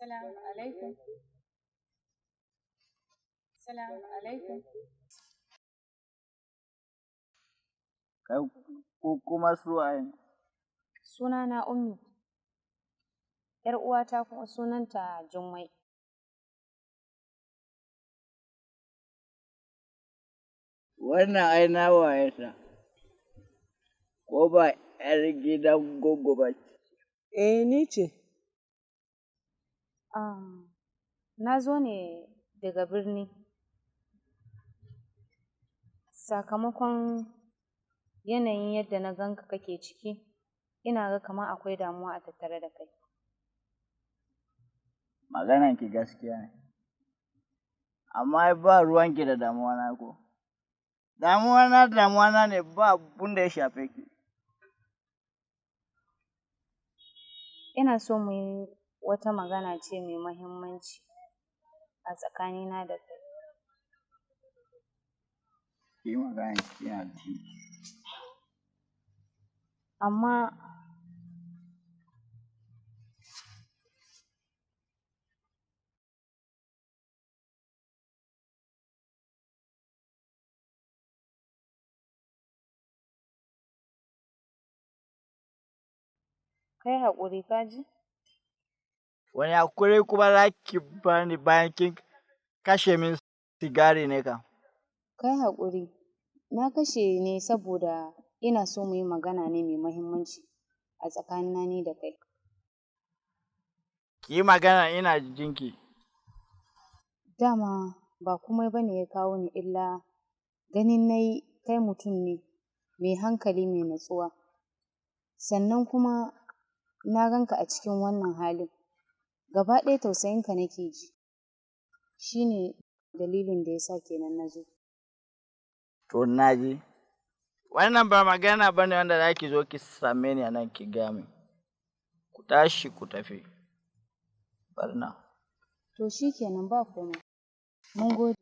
Salamu alaikum. Salamu alaikum. Kai ko kuma su waye ne? Sunana Ummi. ‘Yar uwata kuma sunanta Jummai. Wannan ai na waye ta. Ko ba 'yar gidan goggo ba ce? Eh, ni ce. Na zo ne daga birni. Sakamakon yanayin yadda na ganka kake ciki, ina ga kamar akwai damuwa a tattare da kai. Maganan ki gaskiya ne. Amma ai ba ruwanki da damuwa na ko. Damuwa na damuwa na ne, ba abun da ya shafe ki. Ina so mu yi wata magana ce mai muhimmanci a tsakanina da kai. Ki yi magana kina ji. Amma kai haƙuri ka ji? Wani haƙuri kuma za ki bani bayan kin kashe min sigari ne kam? Kai haƙuri, na kashe ne saboda ina so mu yi magana ne mai muhimmanci a tsakanina ni da kai. Ki yi magana ina jinki. Dama ba komai ba ne ya kawo ni illa ganin na yi kai mutum ne mai hankali, mai natsuwa. Sannan kuma na ganka a cikin wannan halin. Gaba ɗaya tausayinka nake ji. Shi ne dalilin da ya sa kenan na zo. To na ji. Wannan ba magana ba ne wanda za ki zo ki same ni a nan ki gaya min. Ku tashi ku tafi. Barna. To shi kenan, ba komai. Mun gode.